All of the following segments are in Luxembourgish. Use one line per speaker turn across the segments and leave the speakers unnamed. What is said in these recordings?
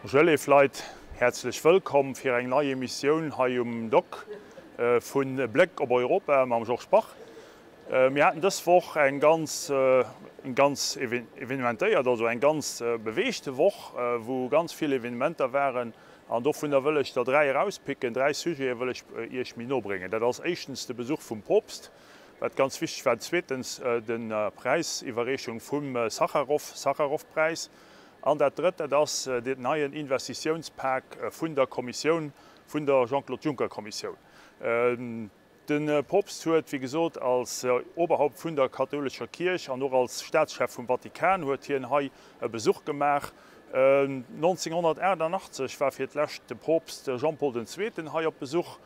Bonjour léif Leit, häerzlech wëllkomm fir eng nei Emissioun hei um Dock vu Bléck op Europa mam Georges Bach. Mir haten dës Woch eng ganz eng ganz evenementéiert, also eng ganz beweegte Woch, wou ganz vill Evenementer waren an dovunner wëll ech der 3 erauspicken, 3 Sujete wëll ech Iech méi no bréngen. Dat ass éischtens de Besuch vum Poopst, wat ganz wichteg war, zweetens de Präisiwwerreechung vum Sacharow, Sacharow-Präis, An dat Drëtt, dat ass deen neien Investitiounspak vun der Kommissioun, vun der Jean-Claude Juncker-Kommissioun. De Poopst huet, wéi gesot, als Oberhaupt vun der kathoulescher Kierch an och als Staatschef vum Vatikan huet hien hei e Besuch gemaach. 1988 war fir d'lescht de Poopst Jean-Paul den Zweeten hei op Besuch.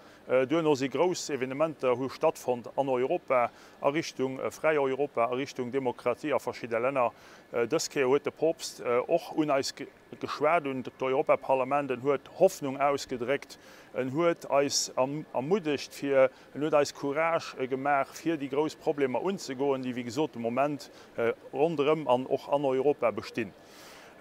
Duerno si grouss Evenementer hu stattfonnt an Europa a Richtung fräi Europa, a Richtung Demokratie a verschidde Länner. Dës Kéier huet de Poopst och un eis geschwat, un d'Europaparlament. En huet Hoffnung ausgedréckt, en huet eis ermuddegt fir, en huet eis Courage gemaach fir déi grouss Problemer unzegoen, déi wéi gesot de Moment ronderëm an och an Europa bestinn.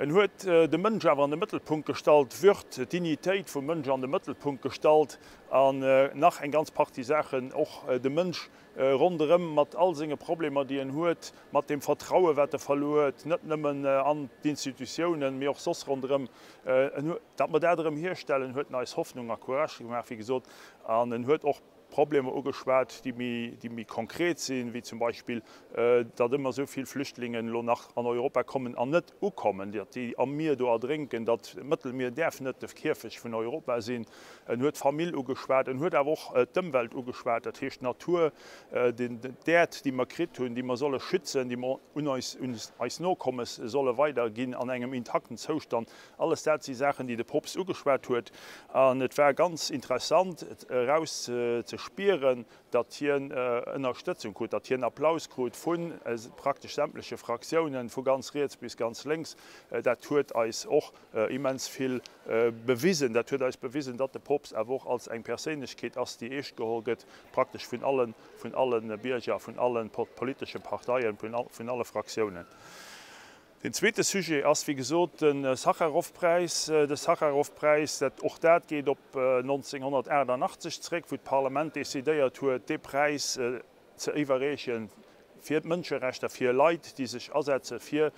En huet de Mënsch awer an de Mëttelpunkt gestallt, d'Würd, d'Dignitéit vum Mënsch an de Mëttelpunkt gestallt an nach eng ganz Partie Saachen, och de Mënsch ronderëm mat all senge Problemer, déi en huet, mat deem Vertraue wat e verluer huet, net nëmmen an d'Institutiounen, mee och soss ronderëm, en huet, datt mer dat erëm hierstellen, huet en eis Hoffnung a Courage gemaach, wéi gesot, an en huet och Problemer ugeschwat, déi méi, déi méi konkret sinn, wéi zum Beispill, datt ëmmer esou vill Flüchtlingen elo nach an Europa kommen an net ukommen, datt déi am Mier do erdrénken, datt d'Mëttelmier däerf net de Kierfecht vun Europa sinn. En huet d'Famill ugeschwat, en huet awer och d'Ëmwelt ugeschwat, dat heescht d'Natur, d'Äerd, déi mer kritt hunn, déi mer solle schützen, déi mer un eis, un eis Nokommes solle weiderginn an engem intakten Zoustand. Alles dat si Saachen, déi de Poopst ugeschwat huet. An et war ganz interessant eraus ze spieren, datt hien Ënnerstëtzung krut, datt hien Applaus krut vu praktesch sämtleche Fraktiounen, vu ganz riets bis ganz lénks. Dat huet eis och immens vill bewisen. Dat huet eis bewisen, datt de Poopst awer och als eng Perséinlechkeet ass, déi eescht geholl gëtt, praktesch vun allen, vun alle Bierger, vun alle politesche Parteien, vun alle Fraktiounen. Deen zweete Sujet ass, wéi gesot, de Sacharow-Präis. De Sacharow-Präis, dat, och dat geet op 1988 zréck, wou d'Parlament decidéiert huet, dee Präis ze iwwerreechen fir d'Mënscherechter, fir Leit, déi sech asetze fir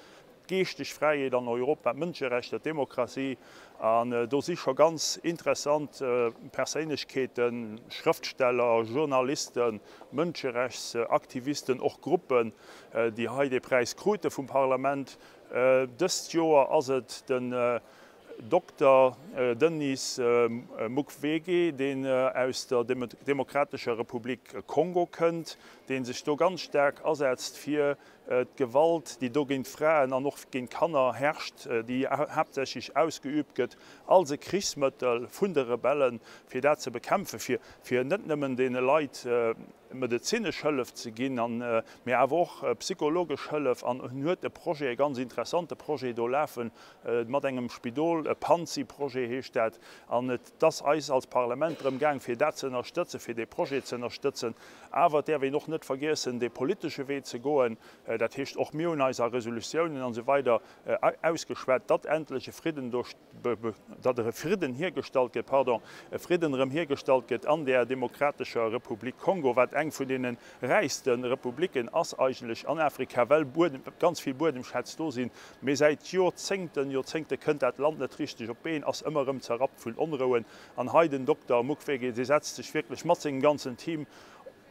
d'geeschteg Fräiheet an Europa, d'Mënscherechter, d'Demokratie. An do si scho ganz interessant Perséinlechkeeten, Schrëftsteller, Journalisten, Mënscherechtsaktivisten, och Gruppen, déi hei dee Präis krute vum Parlament. Dëst Joer ass et den Dokter Denis Mukwege, deen aus der Demokratescher Republik Kongo kënnt, dee sech do ganz staark asetzt fir d'Gewalt, déi do géint Fraen an och géint Kanner herrscht, déi haaptsächlech ausgeüübt gëtt als e Krichsmëttel vun de Rebellen, fir dat ze bekämpfen, fir net nëmmen deene Leit medezinesch Hëllef ze ginn, mee awer och psychologesch Hëllef. An en huet e Projet, e ganz interessante Projet do lafen, mat engem Spidol, e Panzi-Projet heescht dat. An et ass eis als Parlament drëm gaang, fir dat ze ënnerstëtzen, fir dee Projet ze ënnerstëtzen. Awer et däerf een och net vergiessen, dee politesche Wee ze goen. Dat heescht, och mir hunn eis a Resolutiounen an esou weider ausgeschwat, datt endlech e Fridden do datt e Fridden hiergestallt gëtt, pardon, e Fridden erëm hiergestallt gëtt an där Demokratescher Republik Kongo, wat eng vun deene räichste Republiken ass eigentlech an Afrika, well Buedem, ganz vill Buedemschätz do sinn. Mee säit Jorzéngten, Jorzéngte kënnt dat Land net richteg op d'Been, ass ëmmer erëm zerrappt vun Onrouen. An hei den Dokter Mukwege, dee setzt sech wierklech mat sengem ganzen Team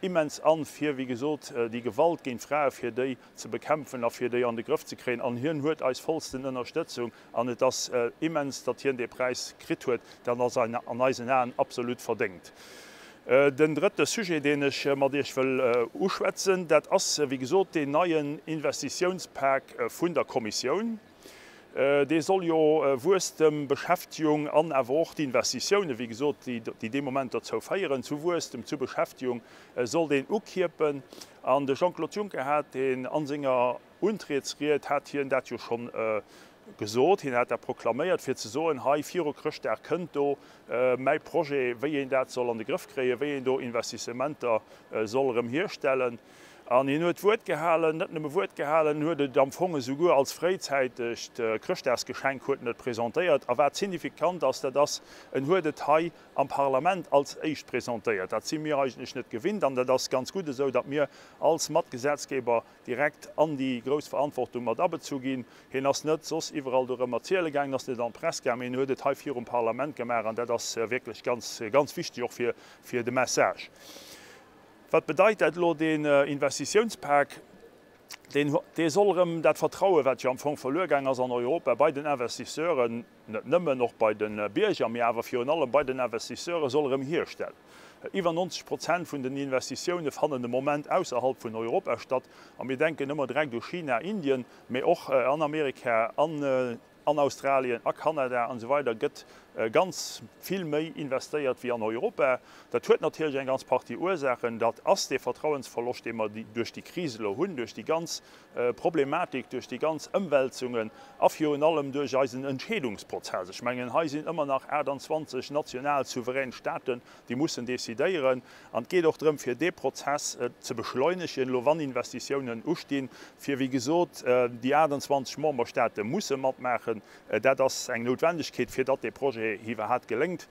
immens an, fir, wéi gesot, déi Gewalt géint Frae, fir déi ze bekämpfen a fir déi an de Grëff ze kréien. An hien huet eis vollsten Ënnerstëtzung an et ass immens, datt hien dee Präis kritt huet. Dat ass an eisen Aen absolut verdéngt. Den drëtte Sujet, deen ech mat Iech wëll uschwätzen, dat ass, wéi gesot, deen neien Investitiounspak vun der Kommissioun. Dee soll jo Wuesstem, Beschäftigung an awer och d'Investitiounen, wéi gesot, déi dee Moment dozou féieren, zu Wuesstem, zu Beschäftigung, soll deen ukierpen. An de Jean-Claude Juncker hat deen a senger Untrietsried hat hien dat jo schonn gesot, hien hat dat proklaméiert, fir ze soen, hei viru Chrëschtdag kënnt do mäi Projet, wéi een dat soll an de Grëff kréien, wéi een do Investissementer soll erëm hierstellen. An hien huet Wuert gehalen, net nëmme Wuert gehalen, en huet et am Fong esouguer als fréizäitegt Chrëschtdagsgeschenk huet en et presentéiert. A wat signifikant ass, dat ass, en huet et hei am Parlament als éischt presentéiert. Dat si mir eigentlech net gewinnt an dat ass ganz gutt esou, datt mir als Matgesetzgeber direkt an déi grouss Verantwortung mat abezu ginn. Hien ass net soss iwwerall dorëm erziele gaangen, ass net an d'Press gaangen, mee en huet et hei virum Parlament gemaach an dat ass wierklech ganz, ganz wichteg och fir de Message. Wat bedeit dat elo, deen Investitiounspak? Deen, dee soll erëm dat Vertrauen, wat jo am Fong verluer gaang ass an Europa bei den Investisseuren, net nëmmen, och bei de Bierger, mee awer virun allem bei den Investisseuren, soll erëm hierstellen. Iwwer 90 Prozent vun den Investitioune fannen de Moment ausserhalb vun Europa statt. A mir denken ëmmer direkt u China, Indien, mee och an Amerika, an An Australien, a Kanada an esou weider gëtt ganz vill méi investéiert wéi an Europa. Dat huet natierlech eng ganz Partie Ursaachen. Dat ass dee Vertrauensverloscht, dee mer duerch déi Kris elo hunn, duerch déi ganz Problematik, duerch déi ganz Ëmwälzungen a virun allem duerch eisen Entscheedungsprozess. Ech mengen, hei sinn ëmmer nach 28 national souverän Staaten, déi mussen decidéieren. An et geet och drëm, fir dee Prozess ze beschleunegen, elo wann Investitiounen ustinn, fir, wéi gesot, déi 28 Memberstaate musse matmaachen. Dat ass eng Noutwendegkeet, fir datt dee Projet iwwerhaapt geléngt.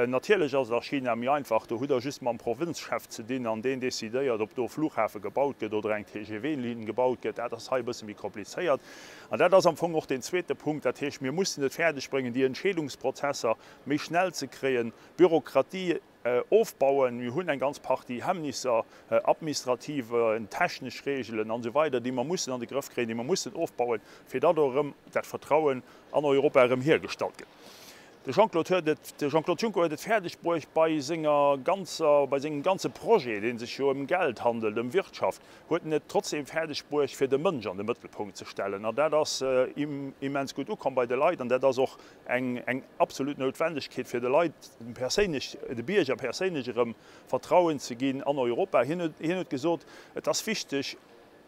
Natierlech ass et a China méi einfach, do hutt Der just mam Provënzchef ze dinn an deen decidéiert, ob do e Flughafe gebaut gëtt oder eng TGV-Linn gebaut gëtt. Dat ass hei e bësse méi komplizéiert. An dat ass am Fong och deen zweete Punkt. Dat heescht, mir mussen et fäerdegbréngen, déi Entscheedungsprozesser méi schnell ze kréien, Bürokratie ofbauen. Mir hunn eng ganz Partie Hemmnisser, administrative, technesch Regeln an esou weider, déi mer mussen an de Grëff kréien, déi mer mussen ofbauen, fir datt och erëm dat Vertrauen an Europa erëm hiergestallt gëtt. De Jean-Claude huet et, de Jean-Claude Juncker huet et fäerdeg bruecht, bei senger ganzer, bei sengem ganze Projet, dee sech jo ëm Geld handelt, ëm Wirtschaft, huet en et trotzdem fäerdeg bruecht, fir de Mënsch an de Mëttelpunkt ze stellen. An dat ass immens gutt ukomm bei de Leit an dat ass och eng eng absolut Noutwendegkeet fir de Leit perséinlech, de Bierger perséinlech erëm Vertrauen ze ginn an Europa. Hien huet, hien huet gesot, et ass wichteg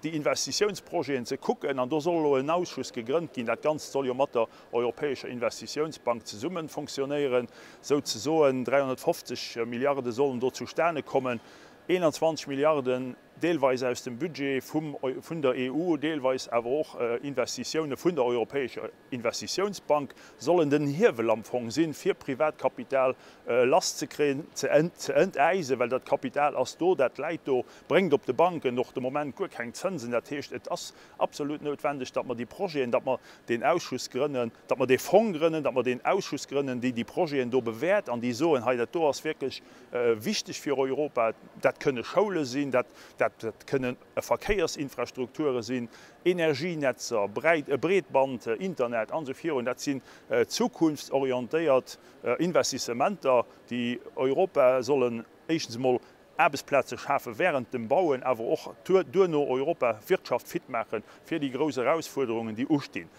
déi Investitiounsprojeten ze kucken an do soll elo en Ausschuss gegrënnt ginn. Dat Ganzt soll jo mat der Europäescher Investitiounsbank zesumme fonctionnéieren, souzesoen 350 Milliarde sollen do zustane kommen, 21 Milliarden deelweis aus dem Budget vum, vun der EU, deelweis awer och Investitioune vun der Europäescher Investitiounsbank sollen den Hiewel am Fong sinn, fir Privatkapital lasszekréien, ze entäisen, well dat Kapital ass do, dat läit do, bréngt op de Banken och de Moment guer keng Zënsen. Dat heescht, et ass absolut noutwendeg, datt mer déi Projeten, datt mer deen Ausschuss grënnen, datt mer dee Fong grënnen, datt mer deen Ausschuss grënnen, déi déi Projeten do bewäert an déi soen, hei dat do ass wierklech wichteg fir Europa. Dat kënne Schoule sinn, dat kënne Verkéiersinfrastrukture sinn, Energienetzer, Breetband, Internet an esou virun, dat sinn zukunftsorientéiert Investissementer, déi Europa sollen éischtens emol Aarbechtsplaze schafe während dem Bauen, awer och duerno Europa Wirtschaft fit maache fir déi grouss Erausfuerderungen, déi ustinn.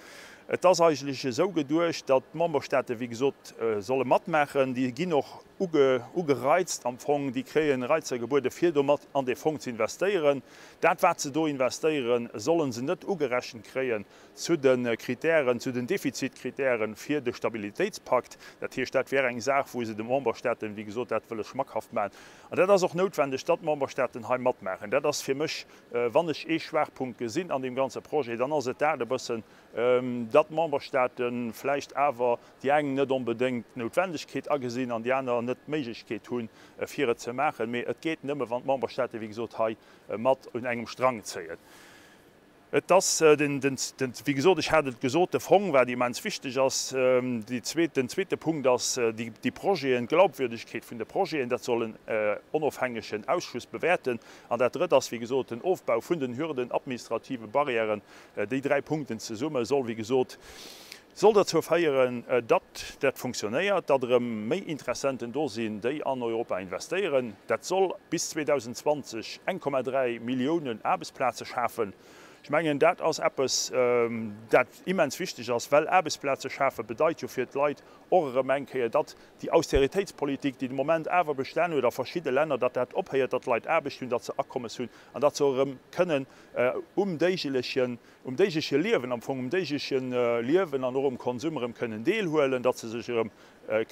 Et ass eigentlech esou geduecht, datt d'Memberstaate wéi gesot solle matmaachen. Déi ginn och ugereizt am Fong, déi kréien Reizer gebuede fir do mat an dee Fong ze investéieren. Dat wat se do investéieren, solle se net ugerechent kréien zu de Kritären, zu den Defizitkritären fir de Stabilitéitspakt. Dat heescht, dat wär eng Saach, wou se de Memberstaaten, wéi gesot, dat wëlle schmackhaft maachen. An dat ass och noutwendeg, datt d'Memberstaaten hei matmaachen. Dat ass fir mech, wann ech ee Schwaachpunkt gesinn an deem ganze Projet, dann ass et dat e bëssen, datt d'Memberstaate vläicht awer déi eng net onbedéngt d'Noutwendegkeet agesinn an déi aner net d'Méiglechkeet hunn, fir et ze maachen. Mee et geet nëmme, wann d'Memberstaate, wéi gesot, hei mat un engem Strang zéien. Et ass den, den, den, wéi gesot, ech hat et gesot, de Fong, wat immens wichteg ass. Déi zweet, den zweete Punkt ass déi, déi Projeten, d'Glaubwürdegkeet vun de Projeten, dat soll en onofhängegen Ausschuss bewäerten. An dat Drëtt ass, wéi gesot, den Ofbau vun den Hürden, administrative Barrièren. Déi dräi Punkten zesumme soll, wéi gesot, Soll derzou féieren, datt dat funktionéiert, datt erëm méi Interessenten do sinn, déi an Europa investéieren. Dat soll bis 2020 1,3 Milliounen Aarbechtsplaze schafen. Ech mengen, dat ass eppes, dat immens wichteg ass, well Aarbechtsplaze schafe bedeit jo fir d'Leit och erëm eng Kéier, datt déi Austeritéitspolitik, déi de Moment awer Bestänn huet a verschidde Länner, datt dat ophéiert, datt d'Leit Aarbecht hunn, datt se Akommes hunn an datt se och erëm kënnen um déigelechen um déigleche Liewen, am Fong um déigleche Liewen an och um Konsum erëm kënnen deelhuelen, datt se sech erëm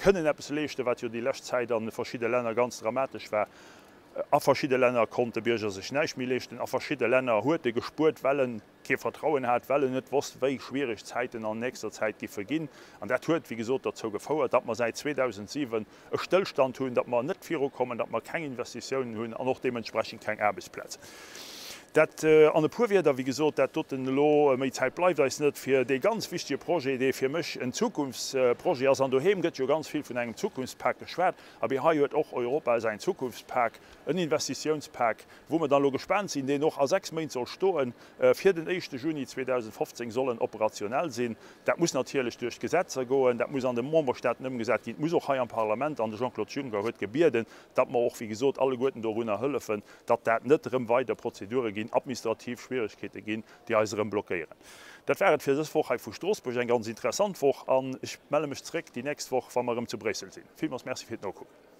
kënnen eppes leeschten, wat jo déi lescht Zäit a verschidde Länner ganz dramatesch war. A verschidde Länner konnt de Bierger sech näischt méi leeschten, a verschidde Länner huet e gespuert, well en kee Vertrauen hat, well en net wosst, wéi schwiereg d'Zäiten an nächster Zäit giffe ginn. An dat huet, wéi gesot, derzou gefouert, datt mer säit 2007 e Stëllstand hunn, datt mer net virukommen, datt mer keng Investitiounen hunn an och deementsprechend keng Aarbechtsplazen. Dat an e puer Wierder, wéi gesot, dat doten elo, méi Zäit bleift eis net, fir dee ganz wichtige Projet, dee fir mech en Zukunftsprojet ass. An doheem gëtt jo ganz vill vun engem Zukunftspak geschwat. Abee, hei huet och Europa säin Zukunftspak, en Investitiounspak, wou mer dann elo gespaant sinn, deen och a 6 Méint soll stoen, fir den éischte Juni 2015 soll en operationell sinn. Dat muss natierlech duerch d'Gesetzer goen, dat muss an de Memberstaaten ëmgesat ginn, et muss och hei am Parlament, an de Jean-Claude Juncker huet gebieden, datt mer och, wéi gesot, alleguerten dorunner hëllefen, datt dat net erëm weider Prozedure ginn, administrativ Schwieregkeete ginn, déi eis erëm blockéieren. Dat war et fir dës Woch hei vu Stroossbuerg. Eng ganz interessant Woch an ech melle mech zréck déi nächst Woch, wa mer erëm zu Bréissel sinn. Villmools Merci fir d'Nokucken.